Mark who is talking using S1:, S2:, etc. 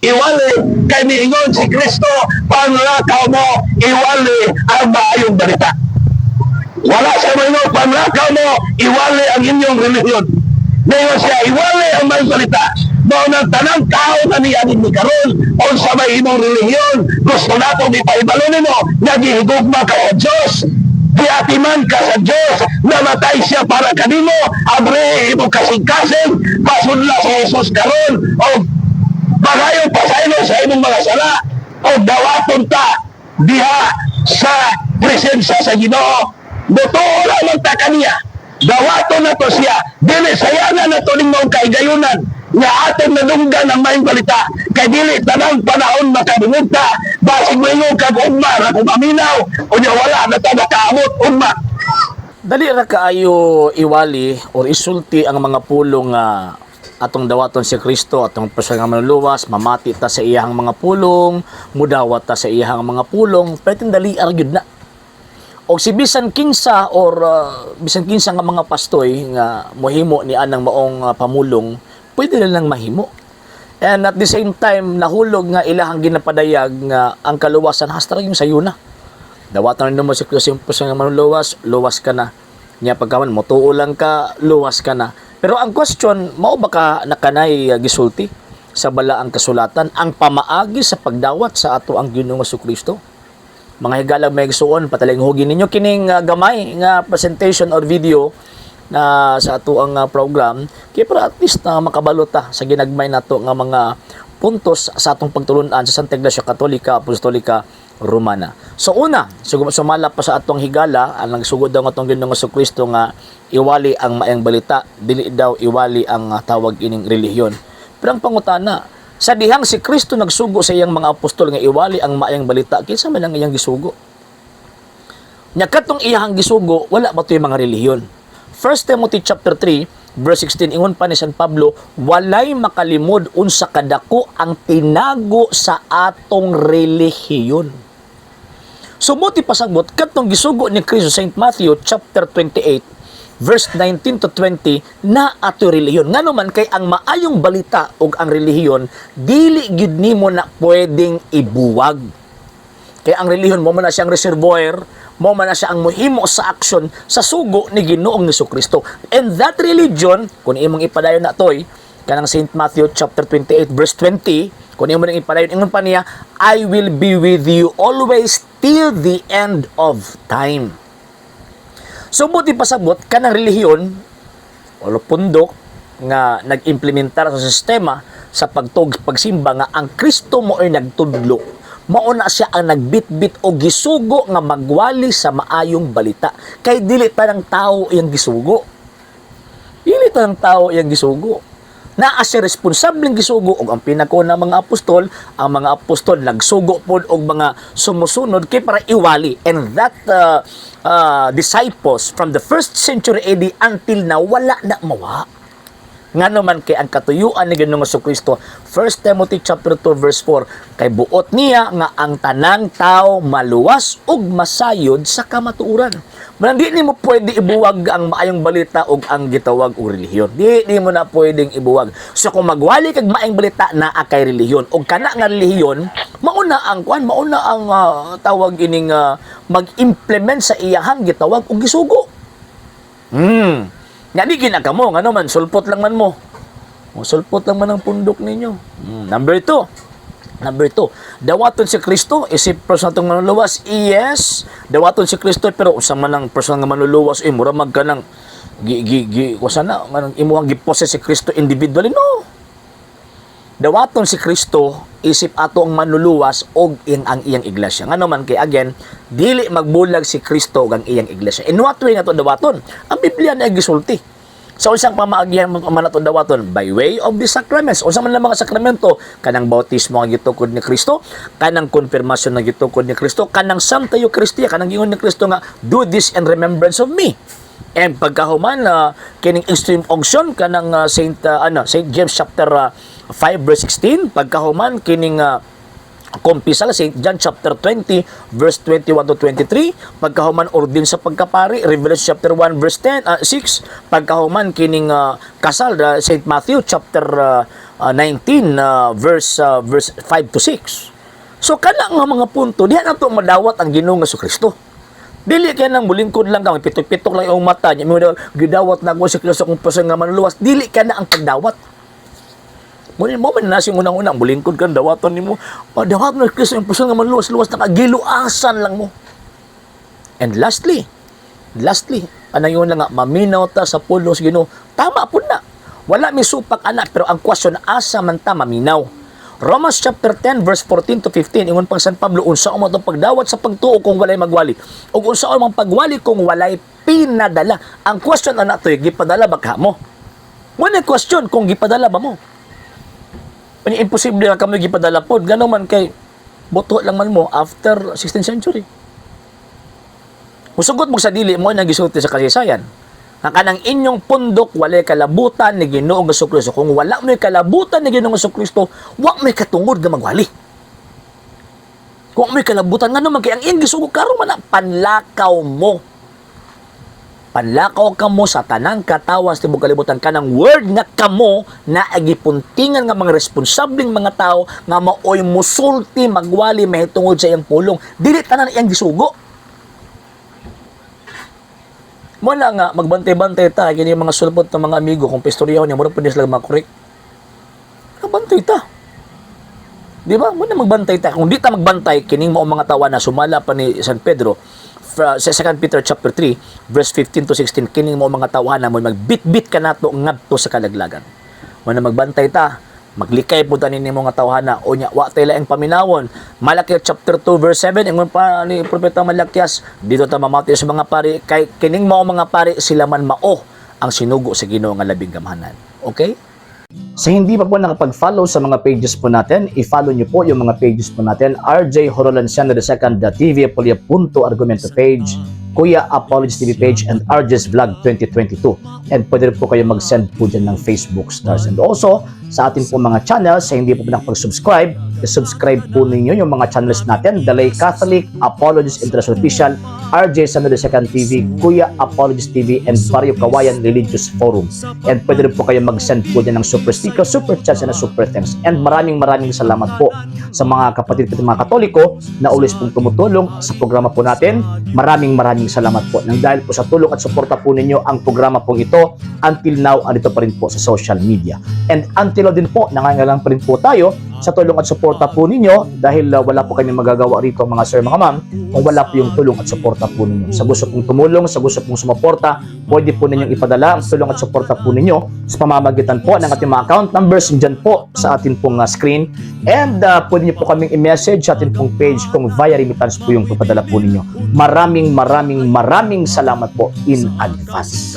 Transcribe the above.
S1: Iwali kay niingon si Kristo, panglakaw mo, iwali ang maayong balita. Wala siya moingon, "Panglakaw mo, iwali ang inyong relihiyon." Niingon siya, "Iwali ang maayong balita." Mao nang tanang tao na niya ni karon, unsa may imong relihiyon, gusto nato ipahibalo nimo nga gihigugma ka sa Dios. Giatiman ka sa Dios, namatay siya para kanimo, abre imong kasing-kasing, pasudla si Jesus karon, o pagayon pasaylo sa imong mga sala, o dawaton ta diha sa presensya sa Ginoo. Mutuo lamang ta kaniya. Dawaton na to siya. Dili sayana na to ning maong kahigayunan nga atong nadunggan ang maayong balita. Kay dili tanang panahon makadungog ta. Basig moingon kag ugma ra kung maminaw, unya wala na ta makaabot ugma.
S2: Dali ra kaayo iwali or isulti ang mga pulong nga atong dawaton si Kristo, atong personal nga manluluwas, mamati ta sa iyahang mga pulong, mudawat ta sa iyahang mga pulong, pero dali ra gyud na. Og si bisan kinsa or bisan kinsa nga mga pastoy nga mohimo ni anang maong pamulong, pwede na lang mahimo. And at the same time, nahulog nga ilahang ginapadayag nga ang kaluwasan hasta ra yung sayuna. Dawatan na mo si Kristo yung personal nga manluluwas, luwas ka na. Nya pagkaman, motuo lang ka, luwas ka na. Pero ang question, mao ba ka nakanay gisulti sa balaang kasulatan ang pamaagi sa pagdawat sa ato ang Ginoong Kristo? Mga higalang mga igsuon, patalinghugi ninyo kining gamay nga presentation or video na sa ato ang program kay para at least na makabalo ta sa ginagmay nato nga mga puntos sa atong pagtulunan sa Santa Iglesia Katolika Apostolika Romana. So una, sumala pa sa atong higala, ang nagsugod daw ng atong Ginoong Kristo nga iwali ang maayong balita, dili daw iwali ang tawag ining relihiyon. Pero ang pangutana, sa dihang si Kristo nagsugo sa iyang mga apostol nga iwali ang maayong balita, kinsa man ang iyang gisugo? Nya katong iyang gisugo, wala ba to yung mga relihiyon? 1 Timothy chapter 3 verse 16, ingon pa ni San Pablo, walay makalimod unsa kadako ang tinago sa atong relihiyon. So buti pasabot katong gisugo ni Kristo, St. Matthew chapter 28 verse 19 to 20, na ato relihiyon. Ngano man kay ang maayong balita ug ang relihiyon dili gyud nimo na pwedeng ibuwag. Kaya ang relihiyon mo man na siyang reservoir, mo man na siya ang muhimo sa aksyon sa sugo ni Ginoong Kristo. And that religion, kung imong ipadayon na toy, kanang St. Matthew chapter 28 verse 20, kung imo nang ipadayon, ingon pa niya, "I will be with you always till the end of time." So buti pasabot kanang relihiyon o pundok nga nag-implementar sa sistema sa pagtug pagsimba nga ang Kristo mo ay nagtudlo, mao na siya ang nagbitbit o gisugo nga magwali sa maayong balita, kay dili tanang tao iyang gisugo, dili tanang tao iyang gisugo. Naa siya responsableng gisugo og ang pinako ng mga apostol. Ang mga apostol nagsugo pod og mga sumusunod kay para iwali, and that disciples from the first century AD until now, wala na mawa. Ngano man kay ang katuyuan ni Ginoong Kristo, 1 Timothy chapter 2 verse 4, kay buot niya nga ang tanang tao maluwas ug masayod sa kamatuoran. Manang di nimo pwede ibuwag ang maayong balita ug ang gitawag og relihiyon. Di nimo na pwedeng ibuwag. So kung magwali kag maayong balita, naa kay relihiyon ug kana nga relihiyon mauna ang kwan, mauna ang tawag ining mag-implement sa iyahang gitawag og gisugo. Nga di ginaka mo, ngano man, sulpot lang man mo. O, sulpot lang man ang pundok ninyo. Number two. Number two, dawaton si Kristo isip personal atong manluluwas. Yes, dawaton si Kristo, pero usa man ang personal nga manluluwas eh mura mag kanang gi gi gi kusa na nganong imuhang gi-possess si Kristo individually. No. Dawaton si Kristo isip ato ang manluluwas og ang iyang iglesia. Ngano man kay again, dili magbulag si Kristo ug ang iyang iglesia. In what way nga to dawaton? Ang Biblia na gisulti. Sa unsang pamaagihan man ato dawaton? By way of the sacraments. Unsa man ang mga sakramento? Kanang bautismo nga gitukod ni Kristo, kanang konfirmasyon nga gitukod ni Kristo, kanang Santa Eucharistia, kanang giingon ni Kristo nga, "Do this in remembrance of me." And pagkahuman kining extreme unction, kanang Saint ano, Saint James chapter 5 verse 16, pagkahuman kining kumpisal, St. John chapter 20 verse 21 to 23, pagkahuman ordin sa pagkapari, Revelation chapter 1 verse 10 6, pagkahuman kining kasal, St. Matthew chapter 19 verse 5 to 6. So kana nga mga punto diha nato madawat ang Ginoong Kristo. Dili kay nang mulingkod lang ka, pitok-pitok lang imong mata nya mo gidawat na ko si Kristo kung personal nga manluluwas. Dili ka na ang pagdawat. Mo mo man na siyang unang-unang mulingkod ka, dawaton nimo. Padawat mo Kristo yung personal nga manluluwas, luwas na ka, giluasan lang mo. And lastly, lastly, anayon lang nga maminaw ta sa pulong sa Ginoo. Tama pud na. Wala mi supak ana, pero ang question, asa man ta maminaw? Romans chapter 10 verse 14 to 15, ingon pang San Pablo, unsa mo itong pagdawat sa pagtuo kung walay magwali ug unsa man pagwali kung walay pinadala? Ang question ana to, gipadala ba ka mo? Wala question kung gipadala ba mo. Unya, imposible nga kamo gipadala pod, ngano man kay buto lang man mo after 16th century. Musugot mo sa dili mo nang gisulti sa kasaysayan. Ang kanang inyong pundok walay kalabutan ni Ginoong Kristo. Kung wala mo'y kalabutan ni Ginoong Kristo, wa mo'y katungod nga magwali. Kung mo'y kalabutan, ngano man kay ang iyang gisugo karon man na, panlakaw mo. Panlakaw ka mo sa tanang katawan sa tibok kalibutan. Kanang word nga kamo na gipuntingan nga mga responsableng mga tao nga maoy musulti, magwali mahitungod sa iyang pulong. Dili tanan iyang gisugo. Mo na nga magbantay-bantay ta kini mga sulpot ng mga amigo kung pistoryaho niya mura pud sila makorek. Magbantay ta. Di ba? Mo na magbantay ta. Kung di ta magbantay, kining mao mga tawa na sumala pa ni San Pedro sa 2 Peter chapter 3 verse 15 to 16, kining mao mga tawahan na mo magbitbit kanato ngadto sa kalaglagan. Mo na magbantay ta, maglikay po tanin nimo nga tawhana. Unya wa tay laing paminawon. Malaki chapter 2 verse 7, ingon pa ni Propeta Malakias, dito ta mamati sa mga pari kay kining mao mga pari, sila man mao ang sinugo sa Ginoo nga labing gamhanan. Okay? Sa hindi pa po nakapag-follow sa mga pages po natin, i-follow nyo po yung mga pages po natin. RJ Horolanciano II, TV Apolia Punto Argumento page, Kuya Apologies TV page, and RJ's Vlog 2022. And pwede rin po kayo mag-send po dyan ng Facebook stars. And also, sa atin po mga channels, sa hindi po nakapag-subscribe, i-subscribe po ninyo yung mga channels natin: The Lay Catholic, Apologies International Official, RJ Sano II TV, Kuya Apologies TV, and Barrio Kawayan Religious Forum. And pwede rin po kayo mag-send po dyan ng super sticker, super chats, and super thanks. And maraming maraming salamat po sa mga kapatid ko, mga Katoliko na always pong tumutulong sa programa po natin. Maraming maraming salamat po. Nang dahil po sa tulong at suporta po ninyo, ang programa pong ito until now andito pa rin po sa social media. And until now din po, nangangailangan pa rin po tayo sa tulong at suporta po ninyo dahil wala po kami magagawa rito, mga sir, mga ma'am, kung wala po yung tulong at suporta po ninyo. Sa gusto pong tumulong, sa gusto pong sumuporta, pwede po ninyong ipadala ang tulong at suporta po ninyo sa pamamagitan po ng ating mga account numbers dyan po sa atin pong screen. And pwede niyo po kaming i-message sa atin pong page kung via remittance po yung papadala po ninyo. Maraming maraming maraming salamat po in advance.